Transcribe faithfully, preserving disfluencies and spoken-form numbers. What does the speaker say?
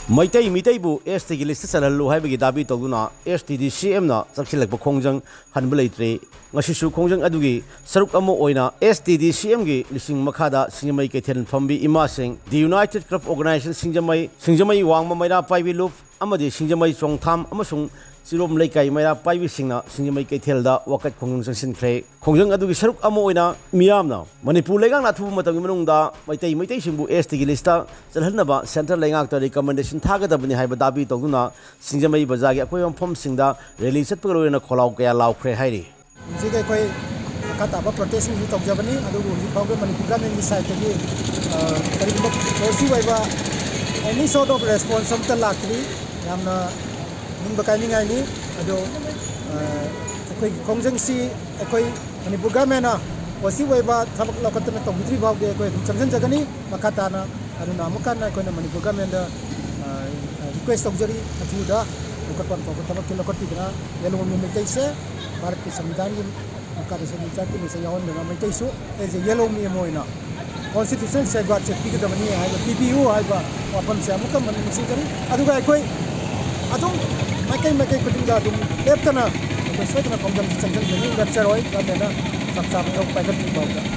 ꯃꯩꯇꯩ ꯃꯤꯇꯩꯕꯨ ꯑꯦꯁ ꯇꯤꯒꯤ ꯂꯤꯁꯇ ꯆꯜꯍꯜꯂꯨ ꯍꯥꯏꯕꯒꯤ ꯗꯥꯕꯤ ꯇꯧꯗꯨꯅ ꯑꯦꯁ ꯇꯤꯗꯤ ꯁꯤ ꯑꯦꯝꯅ ꯆꯪꯁꯤꯜꯂꯛꯄ ꯈꯣꯡꯖꯪ ꯍꯟꯕ ꯂꯩꯇ꯭ꯔꯤ꯫ ꯉꯁꯤꯁꯨ ꯈꯣꯡꯖꯪ ꯑꯗꯨꯒꯤ ꯁꯔꯨꯛ ꯑꯃ ꯑꯣꯏꯅ ꯑꯦꯁ ꯇꯤꯗꯤ ꯁꯤ ꯑꯦꯝꯒꯤ ꯂꯨꯆꯤꯡ ꯃꯈꯥꯗ ꯁꯤꯡꯖꯃꯩ ꯀꯩꯊꯦꯜ ꯐꯝꯕꯤ ꯏꯃꯥꯁꯤꯡ, The United Club Organization ꯁꯤꯡꯖꯃꯩ, ꯁꯤꯡꯖꯃꯩ ꯋꯥꯡꯃ ꯃꯩꯔꯥ ꯄꯥꯏꯕꯤ ꯂꯨꯞ ꯑꯃꯗꯤ ꯁꯤꯡꯖꯃꯩ ꯆꯣꯡꯊꯥꯝ ꯑꯃꯁꯨꯡ ꯆꯤꯔꯣꯝ ꯂꯩꯀꯥꯏ ꯃꯩꯔꯥ ꯄꯥꯏꯕꯤꯁꯤꯡꯅ ꯁꯤꯡꯖꯃꯩ ꯀꯩꯊꯦꯜꯗ ꯋꯥꯀꯠ ꯈꯣꯡꯖꯪ ꯆꯪꯁꯤꯟꯈ꯭ꯔꯦ꯫ ꯈꯣꯡꯖꯪ ꯑꯗꯨꯒꯤ ꯁꯔꯨꯛ ꯑꯃ ꯑꯣꯏꯅ ꯃꯤꯌꯥꯝꯅ ꯃꯅꯤꯄꯨꯔ ꯂꯩꯉꯥꯛꯅ ꯑꯊꯨꯕ ꯃꯇꯝꯒꯤ ꯃꯅꯨꯡꯗ ꯃꯩꯇꯩ, ꯃꯩꯇꯩꯁꯤꯡꯕꯨ ꯑꯦꯁ ꯇꯤꯒꯤ ꯂꯤꯁꯇ ꯆꯜꯍꯟꯅꯕ ꯁꯦꯟꯇ꯭ꯔꯦꯜ ꯂꯩꯉꯥꯛꯇ ꯔꯤꯀꯃꯦꯟꯗꯦꯁꯟ ꯊꯥꯒꯗꯕꯅꯤ ꯍꯥꯏꯕ ꯗꯥꯕꯤ ꯇꯧꯗꯨꯅ ꯁꯤꯡꯖꯃꯩ ꯕꯖꯥꯔꯒꯤ ꯑꯀꯣꯏꯕ ꯃꯐꯝꯁꯤꯡꯗ ꯔꯦꯂꯤ ꯆꯠꯄꯒ ꯂꯣꯏꯅꯅ ꯈꯣꯜꯂꯥꯎ ꯀꯌꯥ ꯂꯥꯎꯈ꯭ꯔꯦ ꯍꯥꯏꯔꯤ꯫ ꯍꯧꯖꯤꯛ ꯑꯩꯈꯣꯏ ꯃꯈꯥ ꯇꯥꯕ ꯄ꯭ꯔꯣꯇꯦꯁꯁꯤꯡꯁꯨ ꯇꯧꯖꯕꯅꯤ, ꯑꯗꯨꯕꯨ ꯍꯧꯖꯤꯛ ꯐꯥꯎꯕ ꯃꯅꯤꯄꯨꯔ ꯒꯚꯔꯟꯃꯦꯟꯒꯤ ꯁꯥꯏꯠꯇꯒꯤ, ꯑ, ꯀꯔꯤꯒꯨꯝꯕ positive ꯑꯣꯏꯕ any sort of response ꯑꯝꯇ ꯂꯥꯛꯇ꯭ꯔꯤ꯫ ꯌꯥꯝꯅ ꯅꯤꯡꯕ ꯀꯥꯏꯅꯤꯡꯉꯥꯏꯅꯤ꯫ ꯑꯗꯣ, ꯑ, ꯑꯩꯈꯣꯏꯒꯤ ꯈꯣꯡꯖꯪꯁꯤ ꯑꯩꯈꯣꯏ ꯃꯅꯤꯄꯨꯔ ꯒꯚꯔꯟꯃꯦꯟꯅ positive ꯑꯣꯏꯕ ꯊꯕꯛ ꯂꯧꯈꯠꯇꯅ ꯇꯧꯕꯤꯗ꯭ꯔꯤ ꯐꯥꯎꯗꯤ ꯑꯩꯈꯣꯏ ꯑꯗꯨꯝ ꯆꯪꯁꯤꯟꯖꯒꯅꯤ ꯃꯈꯥ ꯇꯥꯅ꯫ ꯑꯗꯨꯅ ꯑꯃꯨꯛ ꯍꯟꯅ ꯑꯩꯈꯣꯏꯅ ꯃꯅꯤꯄꯨꯔ ꯒꯚꯔꯟꯃꯦꯟꯗ, ꯑ, request ꯇꯧꯖꯔꯤ, ꯑꯊꯨꯕꯗ ꯂꯧꯈꯠꯐꯝ ꯊꯣꯛꯄ ꯊꯕꯛꯇꯨ ꯂꯧꯈꯠꯄꯤꯗꯅ ꯌꯦꯜꯍꯧꯃꯤ ꯃꯩꯇꯩꯁꯦ ꯚꯥꯔꯠꯀꯤ ꯁꯪꯕꯤꯙꯥꯟꯒꯤ ꯃꯈꯥꯗ schedule tribeꯀꯤ ꯂꯤꯁꯇ ꯌꯥꯎꯍꯟꯗꯅ ꯃꯩꯇꯩꯁꯨ as a ꯌꯦꯜꯍꯧꯃꯤ ꯑꯃ ꯑꯣꯏꯅ constitutional safeguardꯁꯦ ꯄꯤꯒꯗꯕꯅꯤ ꯍꯥꯏꯕ, ꯄꯤꯕꯤꯌꯨ ꯍꯥꯏꯕ ꯋꯥꯐꯝꯁꯦ ꯑꯃꯨꯛꯀ ꯍꯟꯅ ꯅꯤꯡꯁꯤꯡꯖꯔꯤ꯫ ꯑꯗꯨꯒ ꯑꯩꯈꯣꯏ ꯑꯗꯨꯝ ꯃꯥꯏꯀꯩ ꯃꯥꯏꯀꯩ ꯈꯨꯗꯤꯡꯗ ꯑꯗꯨꯝ ꯂꯦꯞꯇꯅ ꯑꯩꯈꯣꯏ ꯁꯣꯏꯗꯅ ꯈꯣꯡꯖꯪꯁꯤ ꯆꯪꯁꯤꯟꯒꯅꯤ, ꯂꯦꯞꯆꯔꯣꯏ ꯒꯚꯔꯟꯃꯦꯟꯅ ꯆꯞ ꯆꯥꯕ ꯊꯕꯛ ꯄꯥꯏꯈꯠꯇ꯭ꯔꯤ ꯐꯥꯎꯕꯗ꯫